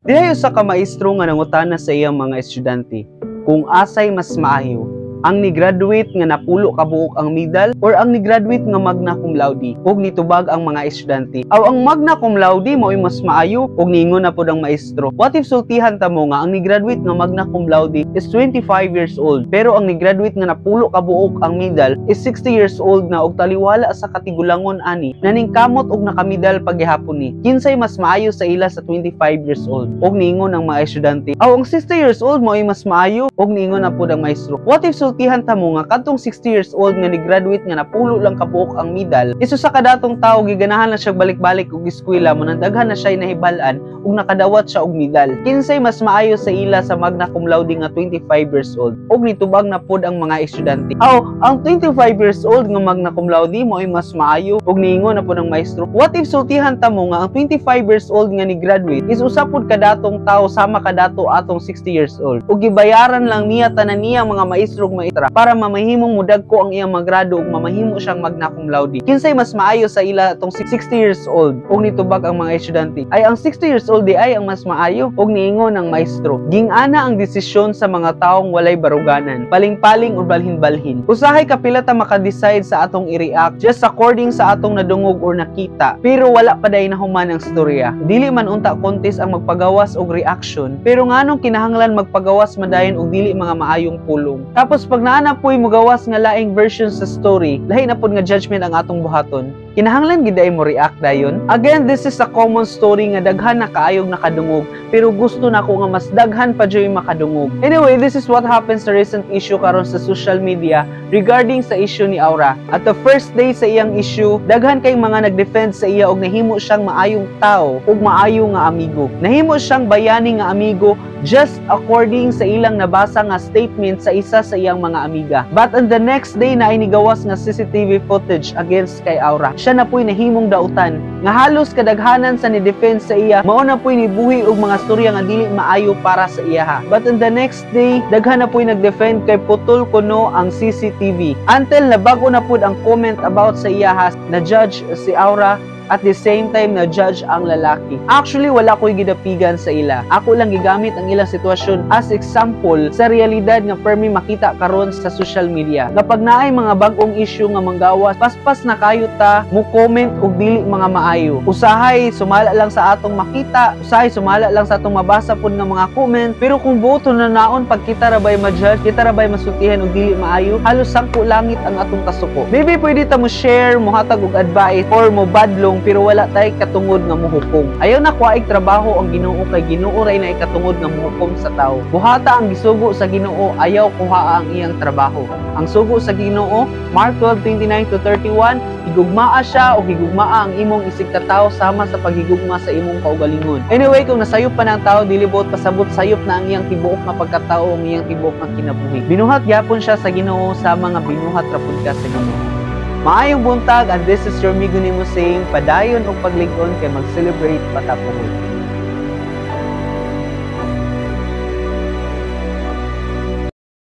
Dihay usa ka maestro nga nangutana sa iyang mga estudyante kung asay mas maayo, ang ni-graduate nga napulo ka buok ang medal or ang ni-graduate nga magna cum laude. Ug nitubag ang mga estudyante, "Aw, ang magna cum laude mao'y mas maayo." Ug niingon na pod ang maestro, "What if sultihan ta mo nga ang ni-graduate nga magna cum laude is 25 years old, pero ang ni-graduate nga napulo ka buok ang medal is 60 years old na, ug taliwala sa katigulangon ani, naningkamot og nakamedal paghihapon ni? Kinsay mas maayo sa ila sa 25 years old?" Ug niingon ang mga estudyante, "Aw, ang 60 years old mao'y mas maayo." Ug niingon na pod ang maestro, "What if sultihan ta mo nga kadtong 60 years old nga ni-graduate nga napulo lang kabuok ang medal is usa ka datong tawo, giganahan na siya balik-balik og eskwela, mo nang daghan na siya nahibal-an ug nakadawat siya og medal? Kinsay mas maayo sa ila sa magna cum laude nga 25 years old?" Ug nitubag na pod ang mga estudyante, "Aw, ang 25 years old nga magna cum laude mao'y mas maayo." Ug niingon na pod ang maestro, "What if sultihan ta mo nga ang 25 years old nga ni-graduate is usa pod kadatong tawo sama kadato atong 60 years old, ug gibayaran lang niya tanan niya mga maestro ug maestra para mamahimong mudagko ang iyang magrado ug mamahimo siyang magna cum laude? Kinsay mas maayo sa ila atong 60 years old?" Ug nitubag ang mga estudyante, "Ay, ang 60 years old di ay ang mas maayo." Ug niingon ang maestro, "Ging-ana ang desisyon sa mga taong walay baruganan, paling-paling o balhin-balhin. Usahay kapila ta maka-decide sa atong i-react just according sa atong nadungog or nakita, pero wala pa day nahuman ang storya. Dili man unta contest ang magpagawas og reaction, pero nganong kinahanglan magpagawas madayon og dili mga maayong pulong? Tapos pag naa na po'y mugawas nga laing version sa story, lahi na pod nga judgment ang atong buhaton. Kinahanglan gid ay mo react dayon?" Again, this is a common story nga daghan na kaayog nakadungog, pero gusto nako nga mas daghan pa jud makadungog. Anyway, this is what happens sa recent issue karon sa social media regarding sa issue ni Awra. At the first day sa iyang issue, daghan kay mga nag-defend sa iya og nahimo siyang maayong tao ug maayo nga amigo. Nahimo siyang bayani nga amigo just according sa ilang nabasa nga statement sa isa sa iyang mga amiga. But on the next day na ay nigawas nga CCTV footage against kay Awra, siya na po'y nahimong dautan nga halos kadaghanan sa ni-defend sa iya mao na po'y nibuhi og mga storya nga dili maayo para sa iyaha. But on the next day, daghan na po'y nag-defend kay putol kuno ang CCTV. Until nabago na pod ang comment about sa iyaha, na judge si Awra, at the same time na judge ang lalaki. Actually, wala ko'y gidapigan sa ila. Ako lang gigamit ang ilang sitwasyon as example sa realidad nga permi makita karon sa social media. Kapag naay mga bag-ong issue nga manggawas, paspas na kayo ta mo comment og dili mga maayo. Usahay sumala lang sa atong makita, usahay sumala lang sa atong mabasa pud nga mga comment, pero kung buoton na naon pag kita ra bay ma-judge, kita ra bay masultihan og dili maayo, halos sangko langit ang atong kasuko. Maybe pwede ta mo share, mohatag og advice or mo badlong, pero wala tay katungod nga muhukom. Ayaw na kuhaig trabaho ang Ginoo kay Ginoo ray na katungod nga muhukom sa tao. Buhata ang gisugo sa Ginoo, ayaw kuhaa ang iyang trabaho. Ang sugo sa Ginoo, Mark 12:29 to 31, higugmaa siya o higugmaa ang imong isig katao sama sa paghigugma sa imong kaugalingon. Anyway, kung nasayop pa ng tao, dili buot pasabot sayop na ang iyang tibuok nga pagkatao, ang iyang tibuok nga kinabuhi. Binuhat gyapon siya sa Ginoo sama nga binuhat ra pud ka sa Ginoo. Maayong buntag, and this is your amigo nimo saying padayon og paglig-on kay mag-celebrate pa ta puhon.